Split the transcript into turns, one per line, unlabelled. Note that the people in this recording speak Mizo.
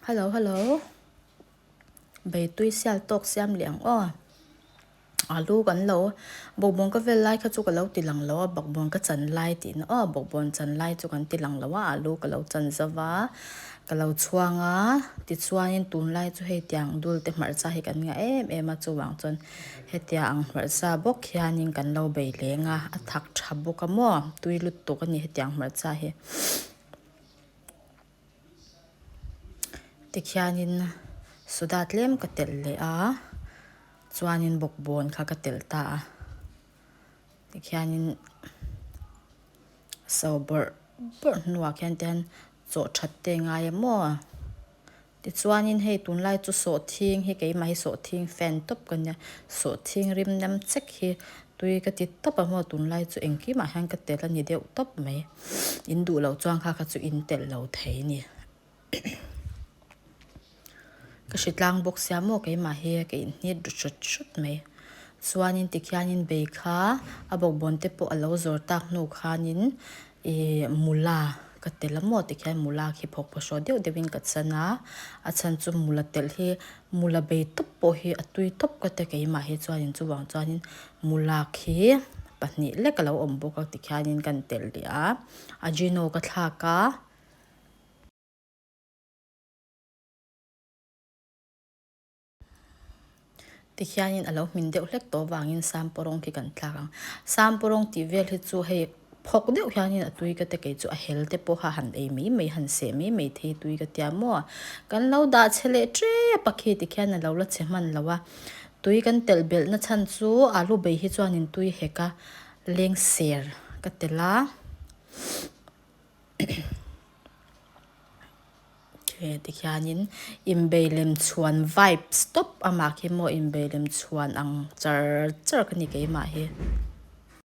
Hello hello beitui sial tawk siam leh ang aw. Alu kan lo bawkbawn ka vel lai kha chu ka lo ti lang lo a bawkbawn ka chan lai tihna aw bawkbawn chan lai chu kan ti lang lo a alu ka lo chan zo va ka lo chhuang a tichuanin tunlai chu hei tiang dul te hmarcha hi kan ngah em em a chuvang chuan hetia ang hmarcha bawk hianin kan lo bei leng a a thak tha bawk a maw tui lutuk a ni hetiang hmarcha hi. Tikhianin soda tlem ka telh leh a chuanin bawkbawn kha ka telh ta a tikhianin so bawrh bawrh hnuah khian te hian chaw that te a ngai a maw tichuanin hei tunlai chu sawhthing hi keimah hi sawhthing fan tawp ka nia sawhthing rim nem chek hi tui ka ti tawp a maw tunlai chu engkimah hian ka telh a ni deuh tawp mai in duh loh chuan kha kha chu in telh lo thei a ni. Ka hre tlang bawk sia maw keimah hi ka inhnit ru hrut hrut mai. Chuanin tikhianin bei kha a bawkbawn te pawh a lo zawr tak hnu khanin ih mula ka tel a maw tikhian mula khi phawk phawhraw deuh deuhin ka chan a, a chhan chu mula telh hi mula bei tawp pawh hi a tui tawp ka ti keimah hi chuanin chuvang chuanin mula khi pahnih lek a lo awm bawk a tikhianin kan telh leh a, ajino ka thlak a. Tikhianin a lo hmin deuh hlek tawh avangin samparawng khi kan tlak ang. Samparawng tih vel hi chu hei phawk deuh hianin a tui ka ti kei chu a hel te pawha han ei mai mai han seh mai mai thei tui ka tia maw. Kan lo dah chhe leh tep a khi tikhian a lo la chhe hman lo a. Tui kan telh belh na chhan chu alu bei hi chuanin tui hek a leng ser ka telh a. Tikhianin inbei lem chhuan vibes tawp amah khi maw inbei lem chhuan ang char char ka ni keimah hi.